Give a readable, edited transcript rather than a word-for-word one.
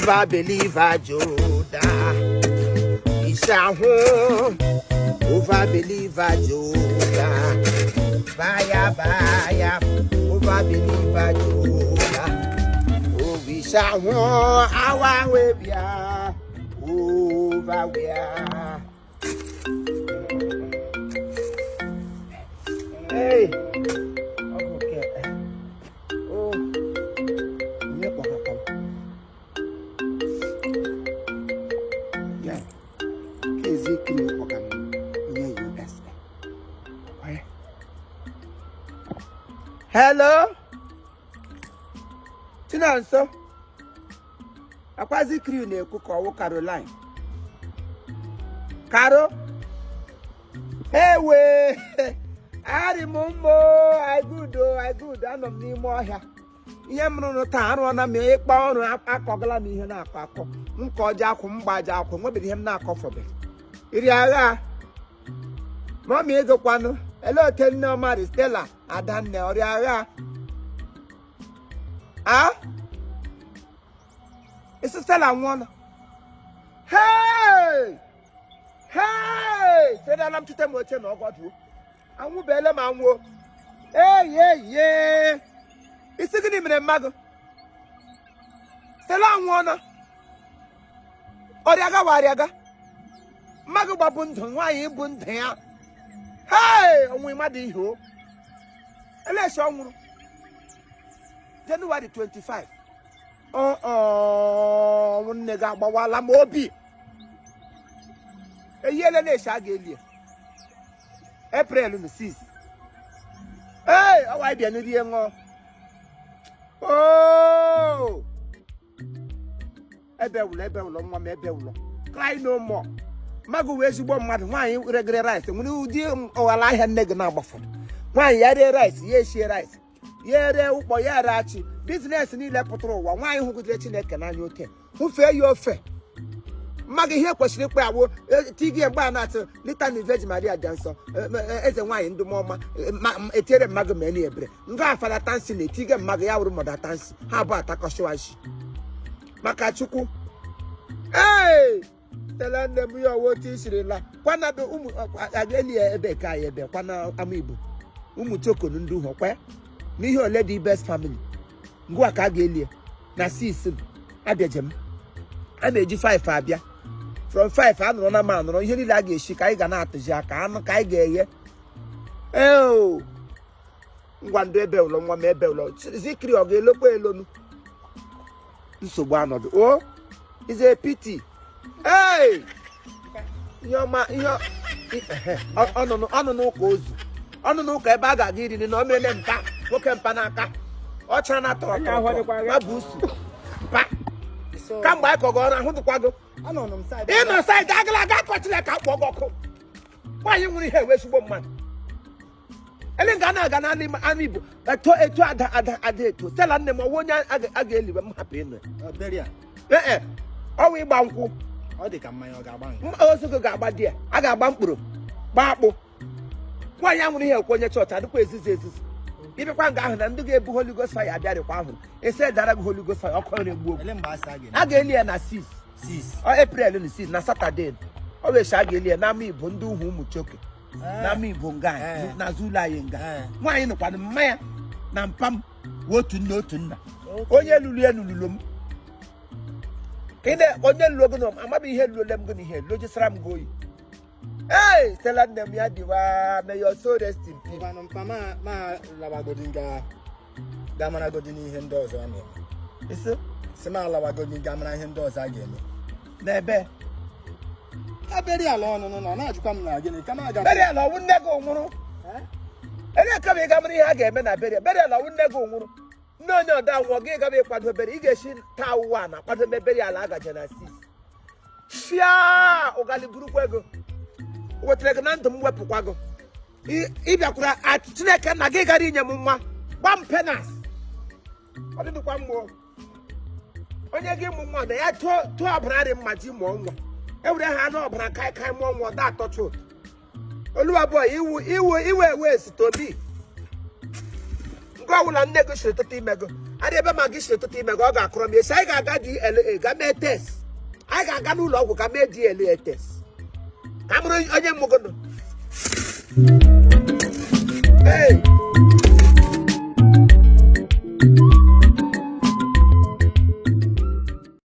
Over believer Joda. Isahụ over believer Joda. Baya baya over believer Joda. Owisahụ awa webia over where. Hey. Okay. Oh. Onye kpọkọtara? Ya. Ka Ezekiel kpọkara onye USA. Hello? Chinonso. Akwa Zikri na-ekwu ka ọwụ Caroline. Caro. Ewe. Arị m mma o, I good o, I good. Anọ m n'ime ọhịa. Ihe m rụrụ taa arụọna m ịkpa ọrụ akọgala m ihe na-akọ akọ. M kọọ ji akwụ m gbaji akwụ nwebeghị ihe m na-akọfọbeghị. Iri agha. Mummy ego kwanụ. Ele ote nne ọmarị Stella Adanne ọrịa agha. A? Isi Stella nwụọla. Hey! Hey! Tedala m tute m oche na ọgọdụ. Anwụbeele m anwụọ. Ei ei ei! Isi gịnị mere mmadụ? Stella anwụọla. Ọrịaga wa arịaga. Mmadụ gbabụ ndụ nwaanyị bụ ndụ ya. Hey! Ọnwụ mmadụ ihe o. Elesi ọ nwụrụ. Jenụwarị 25. Ọnwụ nne gị agbawala m obi. Eyiele na-eshi a ga-eli ya. April na 6. Ee, ọwa anyị bịa n'rie ṅụọ. Oo! Ebe wụlọ ebe wụlọ nwa m ebe wụlọ. Cry no more. Mmadụ wee ezigbo mmadụ nwaanyị regere rice nwere ụdị ọghara ahịa nne gị na-agbafọrọ. Nwaanyị ya ree rice ya eshie rice ya ere ụkpọ ya ere achị business niile pụtara ụwa nwaanyị hụgidere Chineke n'anya oke hụfee ya ofe mmadụ ihe kwesịrị ịkpọ ya bụ tigi mgbe a na-atụ litany Virgin Maria dị nsọ eze nwaanyị ndụmọma etiere mmadụ ma eni ebere nga Fada Tansi na-etige mmadụ ya wụrụ Mother Tansi ha abụọ atakọshiwashi maka Chukwu. Ee, tele nne m ya ọwa otu isiri la kwanado ụmụ aga-eli ya ebe ka anyị ebe kwana ama Igbo ụmụ chokonu ndị ụhọ kwa n'ihe ole dị best family ngwa ka a ga-eli ya na 6 abịajem a na-eji 5 abịa from 5 anụrụ na m anụrụ ihe niile a ga-esi ka anyị ga na-atụzi aka anụ ka anyị ga-eghe. Eo ngwa ndụ ebe ụlọ nwa m ebe ụlọ Zikri ọ ga-elokwa elonu nsogbu anọdụ o is a pity. Hey! Ihe ọma ihe ọnụ n'ụka ozu ọnụ n'ụka ebe a ga-aga iri na o mere mpa nwoke mpa n'aka ọcha na tọrọ tọrọ ma bụ usu mpa kamgbe anyị kọgọ ọrụ ahụ dịkwago ịnọ side agala aga akọchila ka akpọ gị ọkụ. Nwaanyị nwere ihe ewe ezigbo mmadụ ele nga na-aga n'ala ama Igbo eto eto ada ada ada eto Stella nne m ọwụ onye a ga-eliwe m hapụ ịnọ ee ọwụ ịgba nkwụ ọ dị ka mmanya ọ ga-agba ozu gị ga-agba di ya a ga-agba mkpụrụ gbaa akpụ. Nwaanyị a nwere ihe ekwe onye chọọchị adịkwa ezizi ezizi ịbịakwa nga ahụ na ndị ga-ebu Holy Ghost fire abịarịkwa ahụ ese dara gị Holy Ghost fire ọkụ na-egbu oge a ga-eli ya na 6 April na 6 na Saturday ọ wee a ga-eli ya n'ama Igbo ndị uhu ụmụ choke n'ama Igbo nga n'azụ ụlọ anyị nga nwaanyị nụkwanụ mma ya na mpa m otu nne otu nna onye lụrụ ya lụrụ m onye lụrụ ogo na amaghị ihe lụrụ m gị na ihe lụjisara m gị oyi. Ee, Stella nne m ya dịwa may your soul rest in peace. Ngwanụ mpa ma lawagodi nga ga maragodi n'ihe ndị ọzọ a na-eme. Isi? Si ma alawagodi ga mara ihe ndị ọzọ a ga-eme. N'ebe? A burial ọnụnụ nọ na-ajụkwa m na gịnị ka m aga. Burial ọwụ nne gị nwụrụ. Ele kama ị ga mara ihe a ga-eme na burial. Burial ọwụ nne gị nwụrụ. Nne onye ọda nwụọ gị gaba ịkwado burial ị ga-esi taa ụwa na kwadobe burial agaje na 6. Fịa ụgali burukwa ego wetara gị na ndụ m wepụkwa gị ị bịakwara Chineke na gị gara inye m nwa gba m penas ọ dịdịkwa mmụọ onye gị mụ nwa na ya tụọ ọbara dị mma ji mụọ nwa ewere ha anụ ọbara kai kai mụọ nwa da atọcha ụtọ oluwabụọ iwu iwu iwe ewe esitobi nke ọbụla nne gị siri tụta ime gị Adị ebe ma gị si ụtụtụ ime gị, ọ ga-akụrọ m esi. Anyị ga-aga DLA ga mee test. Anyị ga-aga n'ụlọ ọgwụ ga mee DLA test ka mụrụ onye mmụgụnụ. Hey!